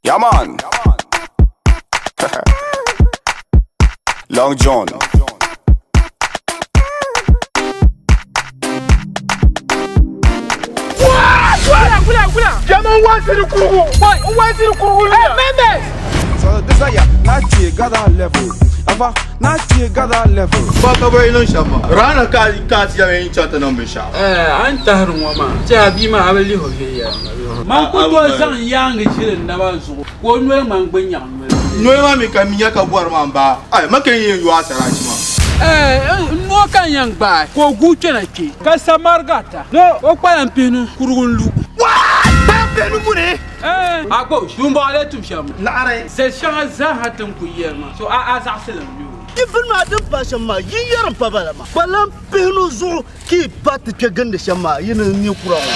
Yeah, man. Long John. So desire, na ce gada level. Ava, na ce gada level. Ba ka bai niŋ shɛm maa. Rana ka ka ti yɛm chaŋ ti niŋ binshɛɣu. A ni tahiri ŋɔ maa, ti a bia maa a bi lihi o viɛnyɛliŋga. Man ku tooi zaŋ n yaaŋa ʒili n naba zuɣu ka o noli ŋmani gbunyaɣ noli. Noli maa mi ka mi nya ka bɔri maa m-baa. Ai, ma ka n yɛn yo a saraachi maa. N noo ka n yɛn gbaai ka o guui kpɛna kpe, ka samariga ata ni o kpalan pihinu kurugu n-lu. Kpalan pihinu muni? Agbo, tuumbɔɣu lee tum shɛm. Laɣiri. Zali shɛŋa zaaha ti ni kul yɛri maa, so a zaɣisi li m-mi o. Di bini maa din pahi shɛm maa, yi yɛri m-pa bala maa. Kpalan pihinu zuɣu ka yi pa ti kpe gindi shɛm maa, yi ni nya kura ŋɔ.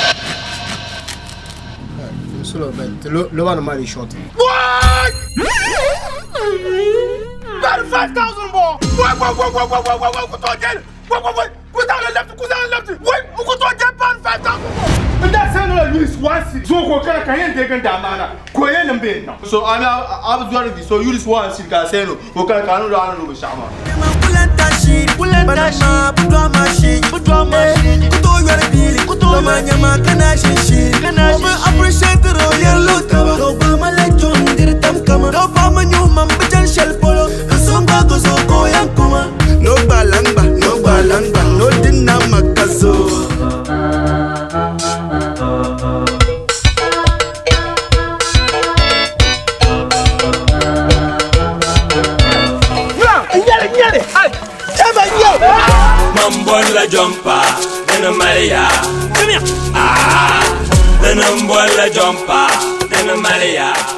What? Bari 5000 bɔ. Wai wai wai wai wai wai wai ku to jeli. Wai wai wai ku zaŋ li lɛbti ku zaŋ li lɛbti. Wai ku to jeli pound 5000 bɔ. N daa send la Yunis one cedi. So ka o kana ka n yɛn deegi n daa maana ka o yɛn niŋ bee n niŋ. So a mi a bi zɔri vi so Yunis one cedi ka a send o ka o kana ka a niŋdi a ni niŋ binshɛɣu maa. Man bɔrila jɔmpa dini mali yaa. Ah, dini m bɔrila jɔmpa dini mali yaa.